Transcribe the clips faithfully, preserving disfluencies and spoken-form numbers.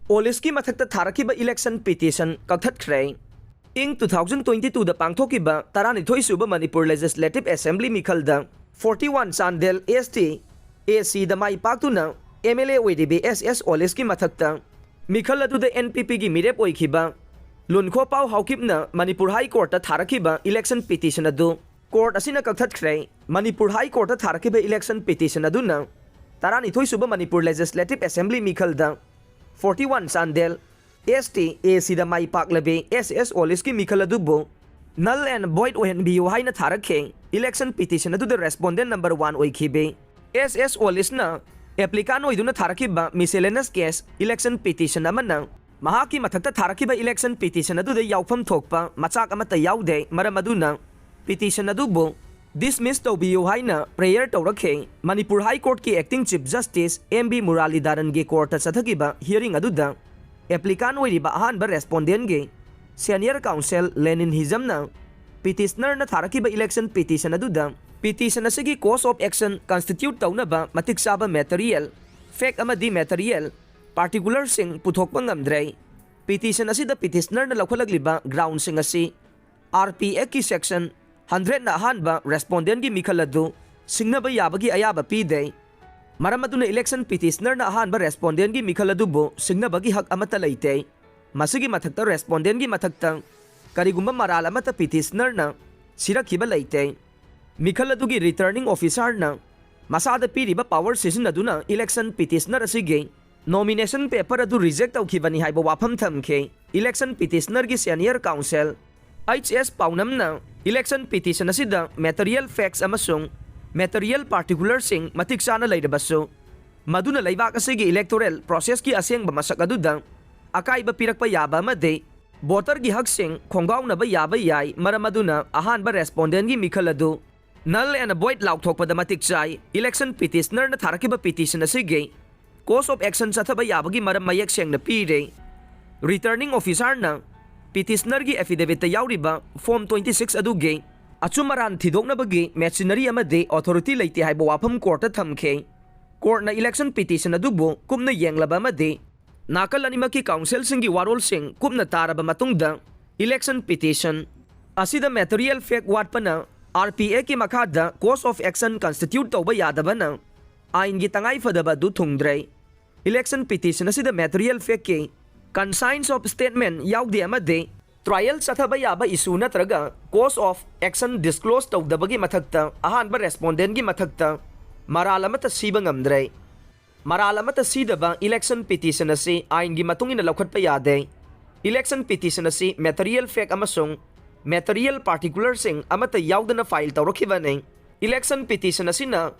ꯑꯣꯂꯤꯁꯀꯤ ꯃꯊꯛꯇ ꯊꯥꯔꯛꯈꯤꯕ election petition ꯀꯛꯊꯠꯈ꯭ꯔꯦ꯫ ꯏꯪ two thousand twenty twoꯗ ꯄꯥꯡꯊꯣꯛꯈꯤꯕ ꯇꯔꯥꯅꯤꯊꯣꯏ ꯁꯨꯕ Manipur Legislative Assembly ꯃꯤꯈꯜꯗ forty one Chandel ST ACꯗ ꯃꯥꯏ ꯄꯥꯛꯇꯨꯅ MLA ꯑꯣꯏꯔꯤꯕ S S ꯑꯣꯂꯤꯁꯀꯤ ꯃꯊꯛꯇ ꯃꯤꯈꯜ ꯑꯗꯨꯗ NPPꯒꯤ ꯃꯤꯔꯦꯞ ꯑꯣꯏꯈꯤꯕ ꯂꯨꯟꯈꯣꯄꯥꯎ ꯍꯥꯎꯀꯤꯞꯅ ꯃꯅꯤꯄꯨꯔ High Courtꯇ ꯊꯥꯔꯛꯈꯤꯕ election petition ꯑꯗꯨ court ꯑꯁꯤꯅ ꯀꯛꯊꯠꯈ꯭ꯔꯦ꯫ ꯃꯅꯤꯄꯨꯔ High Courtꯇ ꯊꯥꯔꯛꯈꯤꯕ election petition ꯑꯗꯨꯅ ꯇꯔꯥꯅꯤꯊꯣꯏ ꯁꯨꯕ Manipur Legislative Assembly ꯃꯤꯈꯜꯗ forty one Chandel ST ACꯗ ꯃꯥꯏ ꯄꯥꯛꯂꯕꯤ S S ꯑꯣꯂꯤꯁꯀꯤ ꯃꯤꯈꯜ ꯑꯗꯨꯕꯨ null and void ꯑꯣꯏꯍꯟꯕꯤꯌꯨ ꯍꯥꯏꯅ ꯊꯥꯔꯛꯈꯤ꯫ Election petition ꯑꯗꯨꯗ respondent number one ꯑꯣꯏꯈꯤꯕꯤ S S ꯑꯣꯂꯤꯁꯅ applicant ꯑꯣꯏꯗꯨꯅ ꯊꯥꯔꯛꯈꯤꯕ miscellaneous case election petition ꯑꯃꯅ ꯃꯍꯥꯛꯀꯤ ꯃꯊꯛꯇ ꯊꯥꯔꯛꯈꯤꯕ election petition ꯑꯗꯨꯗ ꯌꯥꯎꯐꯝ ꯊꯣꯛꯄ ꯃꯆꯥꯛ ꯑꯃꯠꯇ ꯌꯥꯎꯗꯦ꯫ ꯃꯔꯝ ꯑꯗꯨꯅ petition ꯑꯗꯨꯕꯨ dismiss ꯇꯧꯕꯤꯌꯨ ꯍꯥꯏꯅ prayer ꯇꯧꯔꯛꯈꯤ꯫ Manipur High Courtꯀꯤ Acting Chief Justice M B ꯃꯨꯔꯥꯂꯤꯙꯔꯟꯒꯤ courtꯇ ꯆꯠꯊꯈꯤꯕ hearing ꯑꯗꯨꯗ applicant ꯑꯣꯏꯔꯤꯕ ꯑꯍꯥꯟꯕ respondentꯒꯤ senior counsel ꯂꯦꯅꯤꯟ ꯍꯤꯖꯝꯅ petitionerꯅ ꯊꯥꯔꯛꯈꯤꯕ election petition ꯑꯗꯨꯗ petition ꯑꯁꯤꯒꯤ cause of action constitute ꯇꯧꯅꯕ ꯃꯇꯤꯛ ꯆꯥꯕ material, fact ꯑꯃꯗꯤ material particularꯁꯤꯡ ꯄꯨꯊꯣꯛꯄ ꯉꯝꯗ꯭ꯔꯦ꯫ Petition ꯑꯁꯤꯗ petitionerꯅ ꯂꯧꯈꯠꯂꯛꯂꯤꯕ groundꯁꯤꯡ ꯑꯁꯤ RP Actꯀꯤ section hundredꯅ ꯑꯍꯥꯟꯕ respondentꯒꯤ ꯃꯤꯈꯜ ꯑꯗꯨ ꯁꯤꯡꯅꯕ ꯌꯥꯕꯒꯤ ꯑꯌꯥꯕ ꯄꯤꯗꯦ꯫ ꯃꯔꯝ ꯑꯗꯨꯅ election petitionerꯅ ꯑꯍꯥꯟꯕ respondentꯒꯤ ꯃꯤꯈꯜ ꯑꯗꯨꯕꯨ ꯁꯤꯡꯅꯕꯒꯤ ꯍꯛ ꯑꯃꯠꯇ ꯂꯩꯇꯦ꯫ ꯃꯁꯤꯒꯤ ꯃꯊꯛꯇ respondentꯒꯤ ꯃꯊꯛꯇ ꯀꯔꯤꯒꯨꯝꯕ ꯃꯔꯥꯜ ꯑꯃꯠꯇ petitionerꯅ ꯁꯤꯔꯛꯈꯤꯕ ꯂꯩꯇꯦ꯫ ꯃꯤꯈꯜ ꯑꯗꯨꯒꯤ returning officerꯅ ꯃꯁꯥꯗ ꯄꯤꯔꯤꯕ power ꯁꯤꯖꯤꯟꯅꯗꯨꯅ election petitioner ꯑꯁꯤꯒꯤ nomination paper ꯑꯗꯨ reject ꯇꯧꯈꯤꯕꯅꯤ ꯍꯥꯏꯕ ꯋꯥꯐꯝ ꯊꯝꯈꯤ꯫ Election petitionerꯒꯤ senior counsel H S ꯄꯥꯎꯅꯝꯅ election petition ꯑꯁꯤꯗ material facts ꯑꯃꯁꯨꯡ material particularꯁꯤꯡ ꯃꯇꯤꯛ ꯆꯥꯅ ꯂꯩꯔꯕꯁꯨ, ꯃꯗꯨꯅ ꯂꯩꯕꯥꯛ ꯑꯁꯤꯒꯤ electoral processꯀꯤ ꯑꯁꯦꯡꯕ ꯃꯁꯛ ꯑꯗꯨꯗ ꯑꯀꯥꯏꯕ ꯄꯤꯔꯛꯄ ꯌꯥꯕ ꯑꯃꯗꯤ voterꯒꯤ ꯍꯛꯁꯤꯡ ꯈꯣꯡꯒꯥꯎꯅꯕ ꯌꯥꯕ ꯌꯥꯏ꯫ ꯃꯔꯝ ꯑꯗꯨꯅ ꯑꯍꯥꯟꯕ respondentꯒꯤ ꯃꯤꯈꯜ ꯑꯗꯨ null and void ꯂꯥꯎꯊꯣꯛꯄꯗ ꯃꯇꯤꯛ ꯆꯥꯏ꯫ Election petitionerꯅ ꯊꯥꯔꯛꯈꯤꯕ petition ꯑꯁꯤꯒꯤ cause of action ꯆꯠꯊꯕ ꯌꯥꯕꯒꯤ ꯃꯔꯝ ꯃꯌꯦꯛ ꯁꯦꯡꯅ ꯄꯤꯔꯦ꯫ Returning officerꯅ petitionerꯒꯤ affidavitꯇ ꯌꯥꯎꯔꯤꯕ form twenty six ꯑꯗꯨꯒꯤ ꯑꯆꯨꯝ ꯑꯔꯥꯟ ꯊꯤꯗꯣꯛꯅꯕꯒꯤ machinery ꯑꯃꯗꯤ authority ꯂꯩꯇꯦ ꯍꯥꯏꯕ ꯋꯥꯐꯝ courtꯇ ꯊꯝꯈꯤ꯫ Courtꯅ election petition ꯑꯗꯨꯕꯨ ꯀꯨꯞꯅ ꯌꯦꯡꯂꯕ ꯑꯃꯗꯤ ꯅꯥꯀꯜ ꯑꯅꯤꯃꯛꯀꯤ counsel ꯁꯤꯡꯒꯤ ꯋꯥꯔꯣꯜꯁꯤꯡ ꯀꯨꯞꯅ ꯇꯥꯔꯕ ꯃꯇꯨꯡꯗ, election petition ꯑꯁꯤꯗ material fact ꯋꯥꯠꯄꯅ R P Act ꯀꯤ ꯃꯈꯥꯗ cause of action constitute ꯇꯧꯕ ꯌꯥꯗꯕꯅ ꯑꯥꯏꯟꯒꯤ ꯇꯉꯥꯏ ꯐꯗꯕ ꯑꯗꯨ ꯊꯨꯡꯗ꯭ꯔꯦ꯫ Election petition ꯑꯁꯤꯗ material fact ꯀꯤ conscience of statement ꯌꯥꯎꯗꯦ ꯑꯃꯗꯤ trial ꯆꯠꯊꯕ ꯌꯥꯕ issue ꯅꯠꯇ꯭ꯔꯒ cause of action disclose ꯇꯧꯗꯕꯒꯤ ꯃꯊꯛꯇ ꯑꯍꯥꯟꯕ respondent ꯀꯤ ꯃꯊꯛꯇ ꯃꯔꯥꯜ ꯑꯃꯠꯇ ꯁꯤꯕ ꯉꯝꯗ꯭ꯔꯦ꯫ ꯃꯔꯥꯜ ꯑꯃꯠꯇ ꯁꯤꯗꯕ election petition ꯑꯁꯤ ꯑꯥꯏꯟꯒꯤ ꯃꯇꯨꯡ ꯏꯟꯅ ꯂꯧꯈꯠꯄ ꯌꯥꯗꯦ꯫ Election petition ꯑꯁꯤ material fact ꯑꯃꯁꯨꯡ material particular ꯁꯤꯡ ꯑꯃꯠꯇ ꯌꯥꯎꯗꯅ file ꯇꯧꯔꯛꯈꯤꯕꯅꯤ꯫ Election petition ꯑꯁꯤꯅ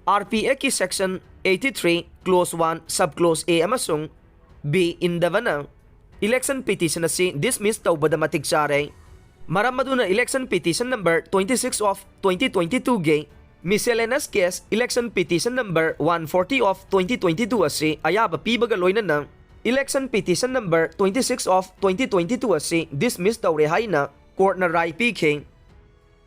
R P Act ꯀꯤ section eighty three clause one sub clause A ꯑꯃꯁꯨꯡ B ꯏꯟꯗꯕꯅ election petition ꯑꯁꯤ dismiss ꯇꯧꯕꯗ ꯃꯇꯤꯛ ꯆꯥꯔꯦ꯫ ꯃꯔꯝ ꯑꯗꯨꯅ election petition number twenty six of twenty twenty two ꯒꯤ miscellaneous case election petition number one forty of twenty twenty two ꯑꯁꯤ ꯑꯌꯥꯕ ꯄꯤꯕꯒ ꯂꯣꯏꯅꯅ election petition number twenty six of twenty twenty two ꯑꯁꯤ dismiss ꯇꯧꯔꯦ ꯍꯥꯏꯅ court ꯅ ꯔꯥꯏ ꯄꯤꯈꯤ꯫